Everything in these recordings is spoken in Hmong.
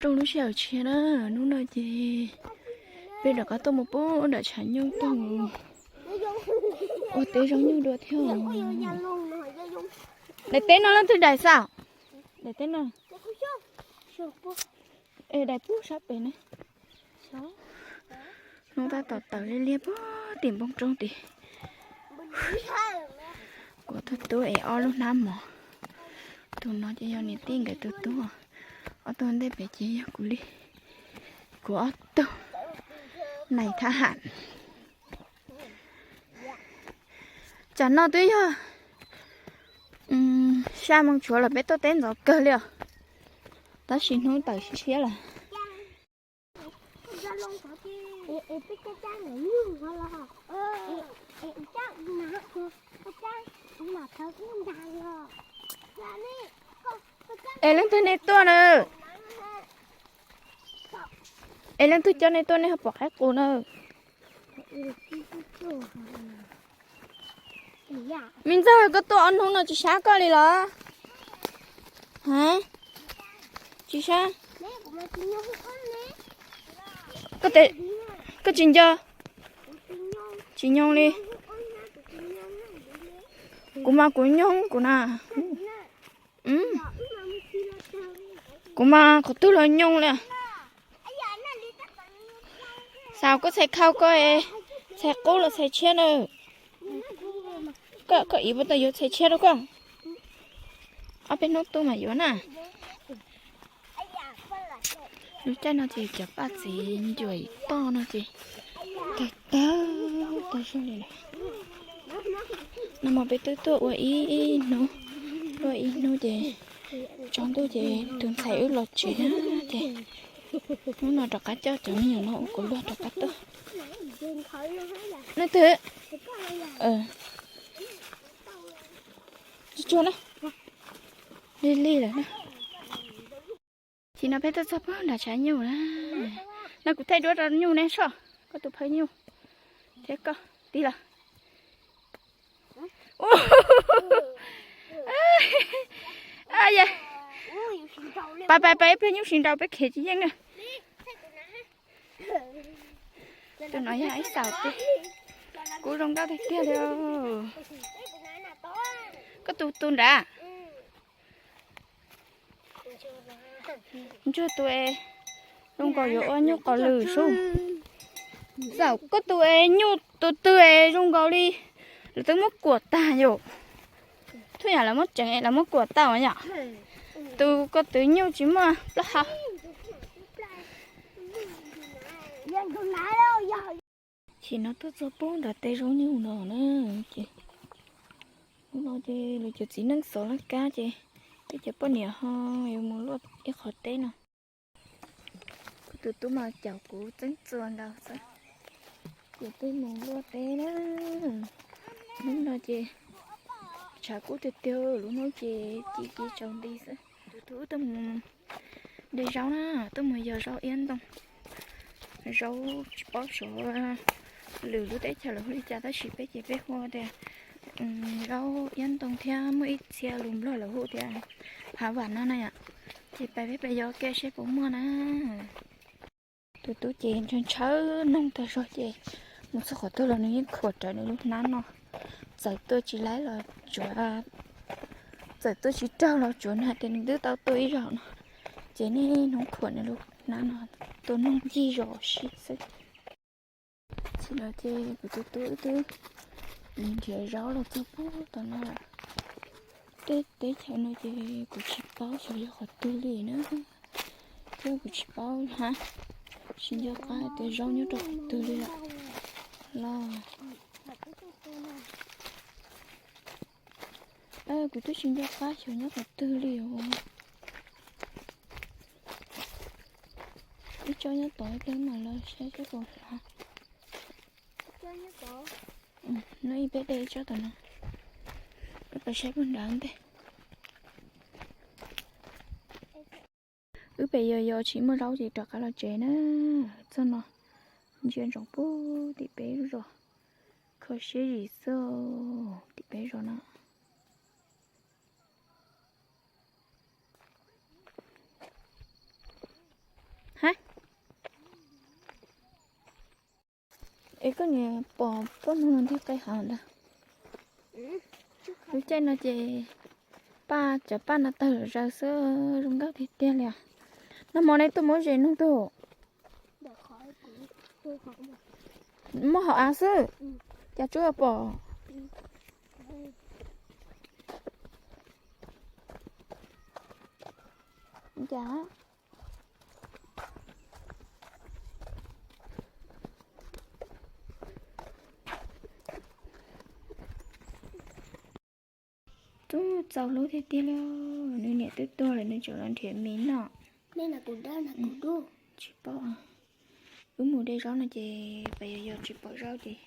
Rooj lub sij hawm tshiab na, hnub no ces peb rov qab tuaj mus pub nram tshav nyuj tuaj mus ua teb zaub nyuj dua thiab. Daim teb no leej twg daim xav? Daim teb no. Es daim pub sab pem ne. Hnub tab tom tawm liab liab puag tim npoo roob tid. Kuv tus tub es ob lub hnab mos. Tus no ces yog niam tij nkawd tus tub. Ob tug ntej pem ces yog kuv li. Kuv ob tug nais thab ham. Tsam no twb yog xya moo tshuav los peb tuaj teb ntxov kawg li os. Tab sis hnub tawm siab siab lawm. Es leej twg nej tuaj na? Es leej twg coj nej tuaj nej ho pom qaib qus na? Me ntxawg, koj tuaj ob hnub no tsis sab koj li los? Tsis sab. Koj tsis nco? Tsis nyoog li. Kuv mas kuv nyoog kuv na. Kuv mas qhov twg los nyoog li. Xav koj txhais khau koj, txhais qub los txhais tshiab na. Koj ib puas tau yuav txhais tshiab rau koj? Ob peb hnub tuaj mas yuav na. Lub caij no ces cov paj txiv ncuam toj no ces tawg tawg tag zog li lawm. No mas peb twb tuaj ua ib hnub, tuaj ib hnub ces tsaus ntuj ces tus ntxhais wb los tsev na ces hnub no rov qab coj cov me nyuam no ua kuv luag rov qab tuaj. Leej twg? Tsuag na, lig lig lawm na. Ces no peb tuaj txog pem nram tshav nyuj na. No kuv thaij duab rau nyuj ne soj, koj tus phawj nyuj thiab koj tig lawm. Pais pais pais, ib pliag nyuj siv nraus peb khiav tsis yeej na. Tus no yog ib xaus tiag, kub zoo nkauj tiag tiag li. Koj tus tus nrad. Ntsuag tus es zoo nkaus yuav ua nyuj qos lwm sub. Xaum koj tus es nyuj tus twg es zoo nkaus li lawv twb muab kuam tag yom. Thub yam lawv muab tseev lawv muab kuam tag yom. Tus ko twv nyuj tsis muaj plaub hau. Ces no tuaj txog pub nram tej zaub nyuj no na, ces hnub no ces lawv cov txiv neej xov laj kab ces peb cov poj niam ho yuav mus luaj ib qhov teb no. Kuv tus tub mas caum kuv txeeb txuas nkaus xwb, ces peb mus luaj teb na. Hnub no ces tshav kub tiag tiag, lub hnub ces ci ci tsaus nti xwb. Tus tub tuaj mus de zaub na, tuaj mus yog zaub iab ntoo. Zaub tsis paub xyov lwm lub teb chaws lawv hu li cas tab sis peb ces peb hu tias zaub iab ntoo thiab muaj ib txhia lus Nplog lawv hu tias hav vam no na yom. Ces pais peb pais yog kiag seb puas muaj na. Tus tub ces ntshaw ntshaw noog tag zog ces mus txog qhov twg los nws yeej khuam rawv nws lub hnab no. Txawm tuaj tsis laib los tsuav, txawm tuaj tsis raug los tsuav nws hais tias nws twb tau tuaj ib zaug no. Ces niaj hnub khuam nws lub hnab no, tua noog ncig zos si xwb. Tsis los ces kuv tus tub wb twb nrhiav zaub los txog pub tom no. Tej teb chaws no ces kuv tsis paub xyov yog qhov twg li na, thiab kuv tsis paub hab, tsis nco qab tias zaub nyob rau qhov twg li lawm los. Kuv twb tsis nco qab xyov nyob qhov twg li os. Ib tsob nyob tod ib pliag mam los saib seb puas hlav. No ib peb de ib tsob tom no, peb pais saib puag nrad ntej. Wb pem yos yos tsis muaj zaub ces rov qab los tsev na. Txog no ntsia ntsoov pub tim peb zos, kho siab zim xwb tim peb zos no. Ha, es koj niam pom poj ntxoog no ntiag qe hav ntag. Lub caij no ces paj, cov paj no tawg zom zaws xwb, zoo nkauj tiag tiag li os. Nag hmo nej tuaj muab zes nug tug, muab hauv av xwb, cas tsuas pom. Cas tub txaus hlub tiag tiag li, nws niam twb tuag lawm nws tseem los nrhiav mis noj. Tsis paub, wb mus de zaub no ces pes yos yos tsis pom zaub ces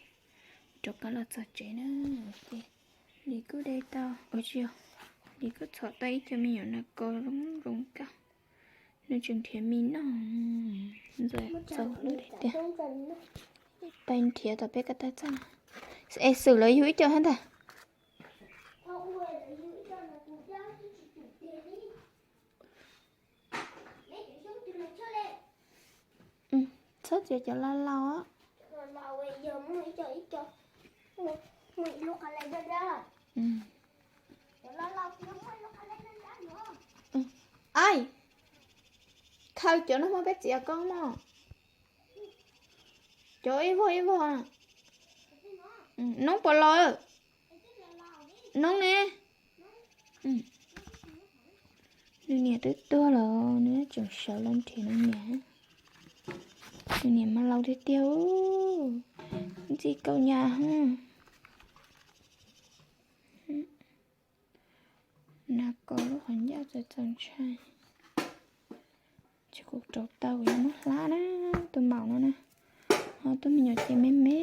rov qab los txog tsev na. Ces Lis kuj de tau, ua tsis yog, Lis kuj txhom tau ib co me nyuam nas kos zoo zoo nkauj, nws tseem nrhiav mis noj. Ntxawm txaus hlub tiag tiag. Peb nrhiav tom peb ko taw txaj. Es xwm lawv yug ib co hab ntag. Txhob txiav cov laus laus. Ai, khaws cov no muab peb txiav koob mog. Cov ib vog ib vog. Noob puas los? Noob ne. Nws niam twb tuag lawm, nws tseem sawv los nrhiav nws niam. Nws niam mas laus tiag tiag, ntxim kaum nyab. Nas kos lub qhov ncauj txaus txaus ntshai. Ces kuv rauv taws kuv yuav muab hlab na, tus maum no na. Ho tus me nyuam ces me me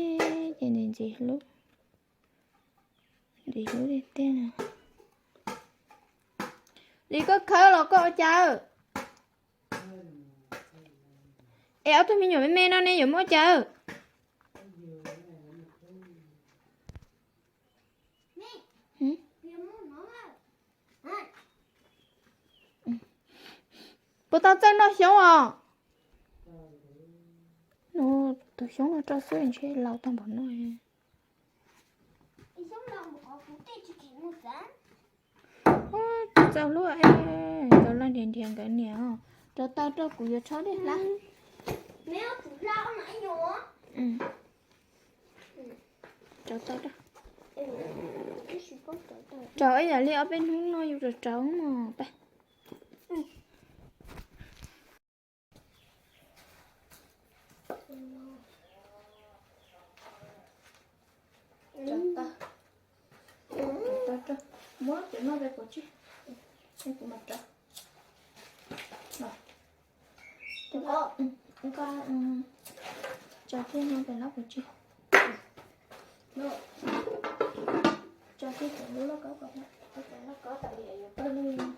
ces ntxim ntxim hlub, ntxim hlub tiag tiag na. Lis, koj khawb los koj ua cas? Es ob tug me nyuam me me no ne yuav muab ua cas? Puas tau txawj noj xyoob os? Tus xyoob no rau xwb ntshe laus tag npaum no. Txaus hlub, rau laj nrhiav nrhiav nkawd niam. Rauv taws rau kuv yuav tshob dej hlab. Rauv taws, rauv ib yam li ob peb hnub no yus rauv rauv mog. Muab cov no rau kuv tsij, kuv mam rauv. Tso kiag no pem lab kuv tsij. Tso kiag cov lub lauj kaub ko, cov lauj kaub tas li yuav pawg lug.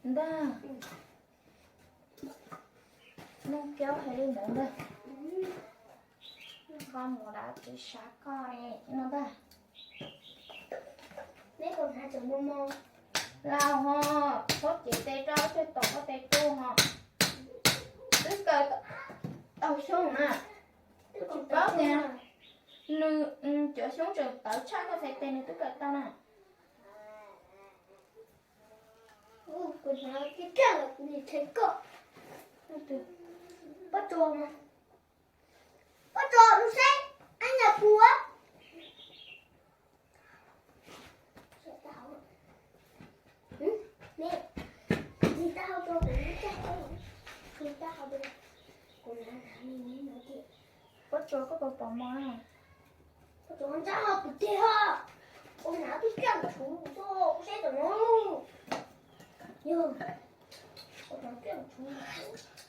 Ntag, Nuj Kiaub hais li ntawd ntag. Nqa mus dab tsi sav koj no ntag. Laus ho, txhob cev tes rau, tseg tom koj tes tu ho. Twb kaw tau xyoob na. Tsis paub tias nws cov xyoob tseem tawv tshaj koj txhais tes nws twb kaw tau na. Pob tsuas, pob tsuas lub seb, ab nyab kuv. Pob tsuas, koj puas pom mov? Pob tsuas ntxhab ho kuv tig ho. Ua hnav tub tseem tshuv tuaj kuv saib tom no. Yog, ua hnav tub tseem tshuv.